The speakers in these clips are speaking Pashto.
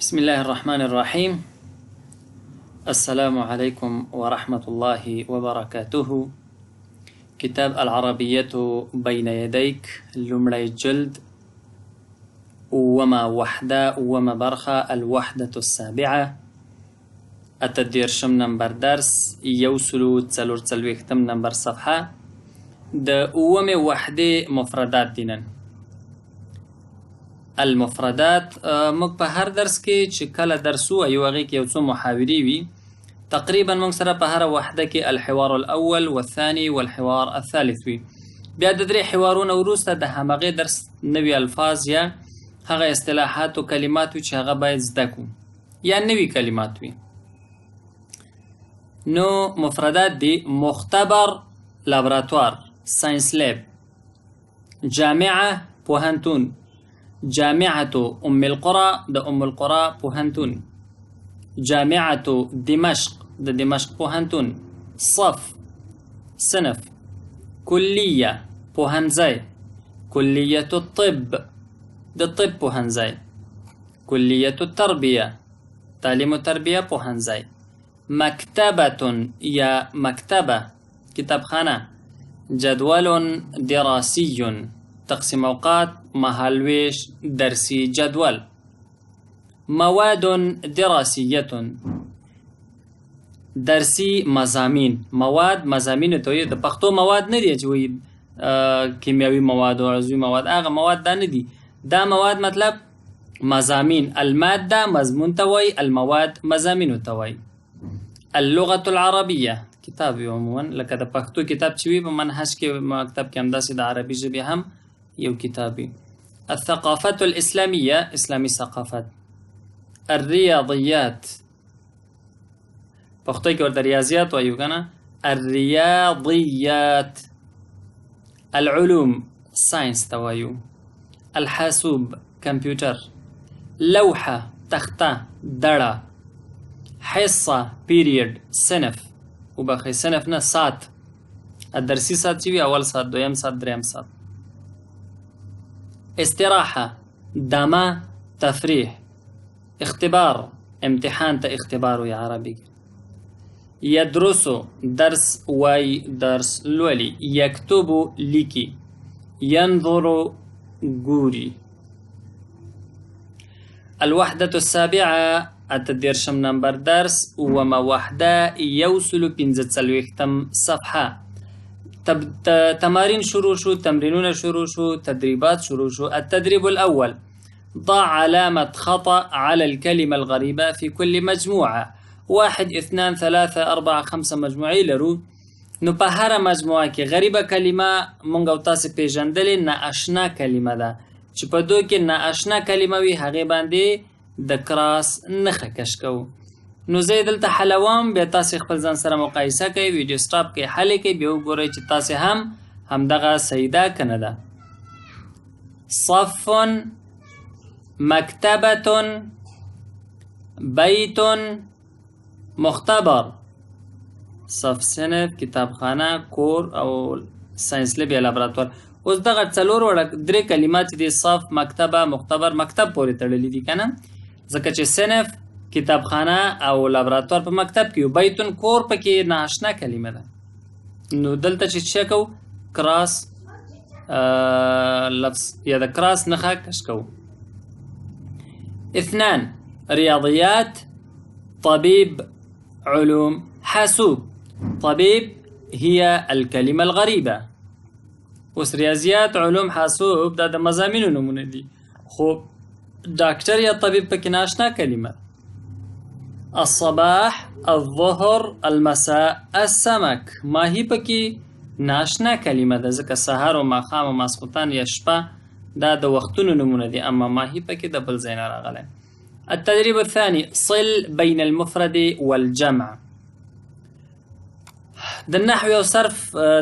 بسم الله الرحمن الرحيم. السلام عليكم ورحمة الله وبركاته. کتاب العربية بين يديك، لومړی جلد، اوومه وحده، اوومه برخه، الوحدة السابعة، 38 نمبر درس، 144 نمبر صفحه، د اوومې وحدې مفردات دي. نن المفردات. موږ په هر درس کې چې کله درس ووایو، هغې کې یو څو محاورې وي. تقریبا موږ سره په هره وحده کې الحوار الاول والثاني والحوار الثالث وي. بیا د درې حوارونو وروسته د همغې درس نوي الفاظ یا هغه اصطلاحات او کلمات وي چې هغه باید زده کړو یا نوي کلمات وي. نو مفردات دي: مختبر لابراتوار، science lab، جامعه پوهنتون، جامعة ام القرى د ام القرى پوهنتون، جامعة دمشق د دمشق پوهنتون، صف صنف، کلیه پوهنځی، کلیة الطب د طب پوهنځی، کلیة التربیه تعلیم و تربیه پوهنځی، مکتبة یا مکتبه کتابخانه، جدول دراسي تقسیم اوقات، مهالویش، درسي جدول، مواد دراسیه درسي مضامین. مواد مضامین ته وایي، د پښتو مواد نه دي چې وایي کیمیاوي مواد او عضوي مواد، هغه مواد دا نه دي. دا مواد مطلب مضامین. الماده مضمون ته وایي، المواد مضامینو ته وایي. اللغة العربية کتاب وي عموما، لکه د پښتو کتاب چې وي په منهج کې، مکتب کې، همداسې د عربي ژبې هم یو کتاب وي. الثقافة الإسلامية اسلامي ثقافت. الرياضيات پښتو کې ورته ریاضیات وایو که نه؟ الرياضيات. العلوم ساينس ته وایو. الحاسوب کمپیوټر. لوحة تخته، دړه. حصة period، صنف. وبخښئ، صنف نه، ساعت. درسي ساعت چې وي، اول ساعت، دویم ساعت، دریم ساعت. استراحة دمه، تفریح. اختبار امتحان ته اختبار وي عربي کې. يدرس درس وای، درس لولي. يكتب لیکي. ينظر ګوري. الوحدة السابعة، 38 نمبر درس، اوومه وحده، 145 صفحه. تمارين شروع شو، تمرينونه شروع شو، تدريبات شروع شو. التدريب الأول: ضع علامة خطأ على الكلمة الغريبة في كل مجموعة. واحد، اثنان، ثلاثة، أربعة، خمسة مجموعې لرو. نو په هره مجموعه کې غریبه کلمه مونږ او تاسې پیژندلې نا اشنا کلمه ده، چې په دوی کې نا اشنا کلمه وي، هغې باندې د cross نښه کش کوو. نو زه یې دلته حلوم، بیا تاسې خپل ځان سره مقایسه کوئ، ویډیو stop کوئ، حل یې کوئ، بیا وګورئ چې تاسې هم همدغه صحیح ده که نه ده. صف، مکتبة، بیت، مختبر. صف صنف، کتابخانه، کور او science lab یا لابراتوار. اوس دغه څلور واړه درې کلمات چې دي، صف، مکتبه، مختبر، مکتب پورې تړلي دي که نه؟ ځکه چې صنف، کتابخانه او لابراتوار په مکتب کې، بیت کور پکې نااشنا کلمه ده. نو دلته چې څه کوو؟ cross لفظ یا د cross نښه کش کوو. اثنان، رياضيات، طبيب، علوم، حاسوب. طبيب هي الكلمة الغريبة. اوس ریاضیات، علوم، حاسوب دا د مضامینو نومونه دي، خو ډاکټر یا طبیب پکې ناشنا کلمه. الصباح، الظهر، المساء، السمك. ماهي پکې ناشنا کلمه ده، ځکه سهار او ماښام او ماسخوتن یا شپه دا د وختونو نومونه دي، اما ماهي پکې د بل ځای نه راغلی. التدريب الثاني: صل بين المفرد والجمع. د نحو او صرف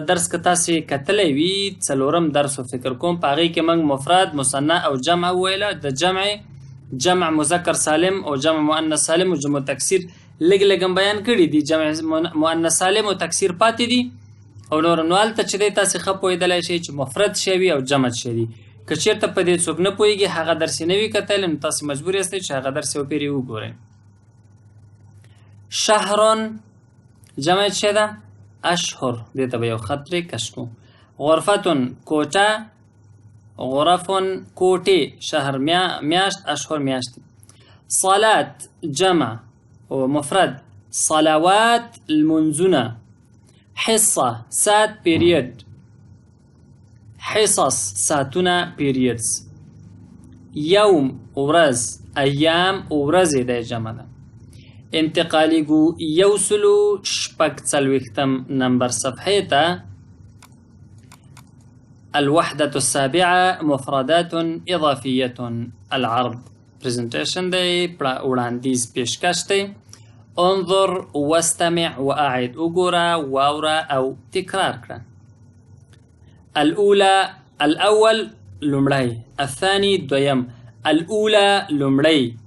درس که تاسې کتلی وي، څلورم درس فکر کوم، په هغې کې موږ مفرد، مثنی او جمع وویله. د جمع، جمع مذکر سالم او جمع مؤنث سالم او جمع تکسیر لږ لږ هم بیان کړي دي. جمع مؤنث سالم او تکسیر پاتې دي او نور. نو هلته چې دی، تاسې ښه پوهېدلی شئ چې مفرد شی وي او جمع شی دي. که چیرته په دې څوک نه پوهیږي، هغه درس یې نه وي کتلی، نو تاسې مجبور یاستئ چې هغه درس یو پیرې وګورئ. شهر جمع یې څه ده؟ اشهر. دې ته به یو خط پرې کش کړو. غرفة کوټه، غرف کوټې، شهر میاشت، اشهر میاشتې. صلات جمع او مفرد، صلوات لمونځونه. حصه ساعت پیریډ، حصص ساعتونه پیریډز. یوم ورځ، ایام ورځې د جمع ده. انتقالیږو 146 نمبر صفحې ته. الوحدة السابعة مفردات إضافية. العرض presentation دی، وړاندیز پیشکش دی. انظر واستمع وأعد، وګوره، واوره او تکرار کړه. الأولى الأول لومړی، الثاني دویم، الأولى لومړی،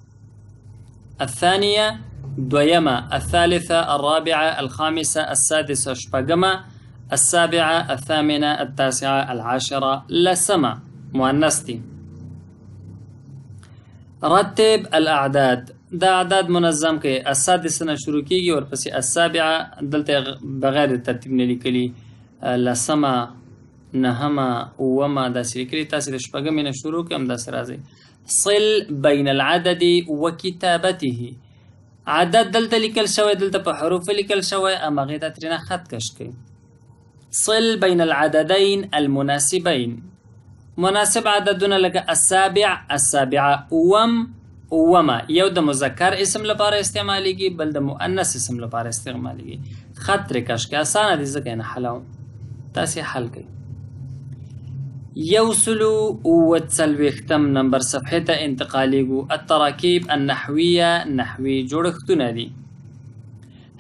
الثانية دویمه، الثالثة الرابعة الخامسة السادسة شپږمه، السابعة الثامنة التاسعة العاشرة لسمه، مؤنث دي. رتب الأعداد، دا اعداد منظم کړئ. السادسه نه شروع کیږي، ورپسې السابعه، دلته بغیر د ترتیب نه لیکلي، لسمه، نهمه، اوومه، داسې لیکلي. تاسې د شپږمې نه شروع کړئ، همداسې راځئ. صل بین العدد وکتابته، عدد دلته لیکل شوی، دلته په حروفو لیکل شوی، همغې ته ترېنه خط کش کړئ. صل بین العددین المناسبین، مناسب عددونه لکه السابع، السابعه، اووم، اوومه، یو د مذکر اسم لپاره استعمالیږي، بل د مؤنث اسم لپاره استعمالیږي. خط ترې کش کړئ، اسانه دي ځکه یې نه حلوم، تاسې حل کړئ. 147 نمبر صفحې ته انتقالیږو. التراکیب النحویه، نحوي جوړښتونه دي.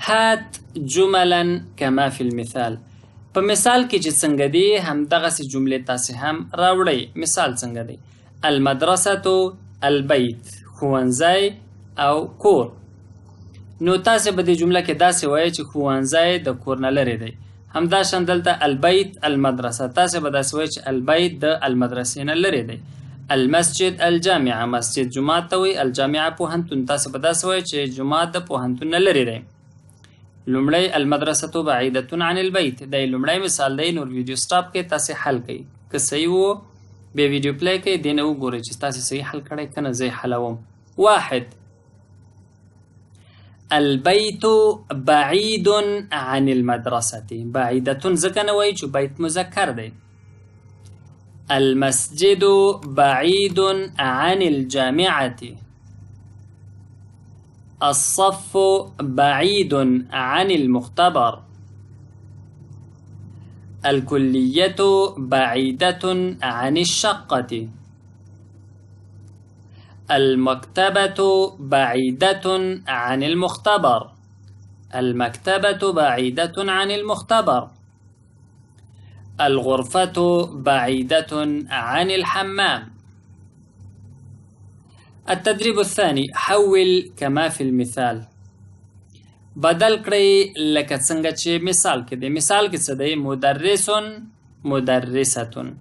هات جملا کما فی المثال، په مثال کې چې څنګه دي همدغسې جملې تاسې هم راوړئ. مثال څنګه دی؟ المدرسة البیت، ښوونځی او کور. نو تاسې به دې جمله کې داسې وایئ چې ښوونځی د کور نه لرې دی. همداشان دلته البیت المدرسه، تاسې به داسې وایئ چې البیت د المدرسې نه لرې دی. المسجد الجامعه، مسجد جومات ته وایي، الجامعه پوهنتون، تاسې به داسې وایئ چې جومات د پوهنتون نه لرې دی. لومړی المدرسة بعیدة عن البیت، دا یې لومړی مثال دی. نور ویډیو stop کړئ، تاسې حل کړئ. که صحیح وو بیا ویډیو play کړئ، دې نه وګورئ چې تاسې صحیح حل کړی که نه، زه یې حلوم. واحد، البيت بعيد عن المدرسة، بعيدة ځکه نه وایي چې بیت مذکر دی. المسجد بعيد عن الجامعة، الصف بعيد عن المختبر، الكلية بعيدة عن الشقة، المكتبة بعيدة عن المختبر، المكتبة بعيدة عن المختبر، الغرفة بعيدة عن الحمام. التدريب الثاني، حول كما في المثال، بدل کړئ لکه څنګه چې مثال کې دی. مثال کې څه دی؟ مدرس مدرسة.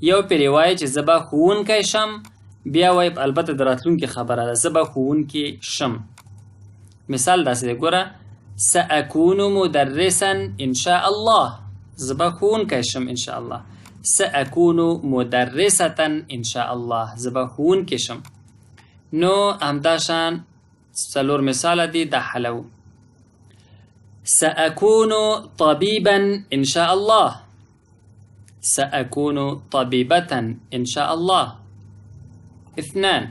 یو پیرې وایي چې زه به ښوونکی شم، بیا وایي البته د راتلونکي خبره ده، زه به ښوونکی شم. مثال داسې دی، ګوره، سأكون مدرسا إن شاء الله، زه به ښوونکی شم إن شاء الله. سأكون مدرسة إن شاء الله، زه به ښوونکی شم. نو همداشان څلور مثاله دي، دا حلو. سأكون طبيبا إن شاء الله، سأكون طبيبة إن شاء الله. اثنان،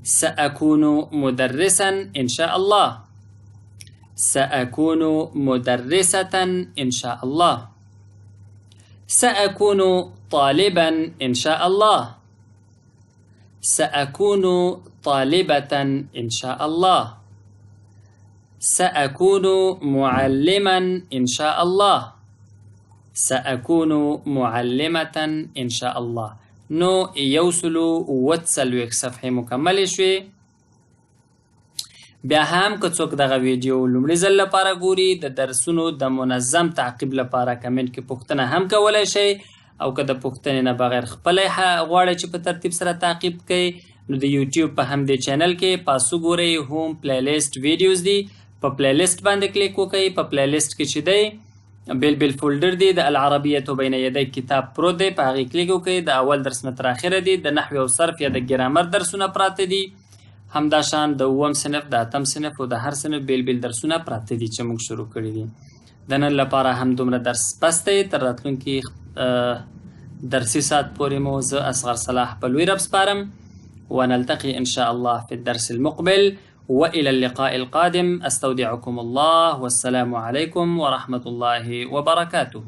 سأكون مدرسا إن شاء الله، سأكون مدرسة إن شاء الله. سأكون طالبا إن شاء الله، سأكون طالبة إن شاء الله. سأكون معلما إن شاء الله، سأكون معلمة إن شاء الله. نو 147 صفحې مکملې شوې. بیا هم که څوک دغه ویډیو لومړي ځل لپاره ګوري، د درسونو د منظم تعقیب لپاره کمنټ کې پوښتنه هم کولی شئ. او که د پوښتنې نه بغیر خپله غواړئ چې په ترتیب سره تعقیب کړئ، نو د یوټیوب په همدې چینل کې پاس وګورئ، home، playlist، videos دي، په playlist باندې کلیک وکړئ. په playlist کې چې دی بیل بیل folder دی، د العربیة بین یدیک کتاب پروت دی، په هغې کلیک وکړئ. د اول درس نه تر اخره دی، د نحوې او صرف یا د ګرامر درسونه پراته دي. همدا شان د اووم صنف، د اتم صنف او د هر صنف بیل بیل درسونه پراته دي چې موږ شروع کړي دي. د نن لپاره هم دومره درس بس دی. تر راتلونکي درسي ساعت پورې مو زه اصغر صلاح په لوی رب سپارم. ونلتقي إن شاء الله في الدرس المقبل، وإلى اللقاء القادم أستودعكم الله، والسلام عليكم ورحمة الله وبركاته.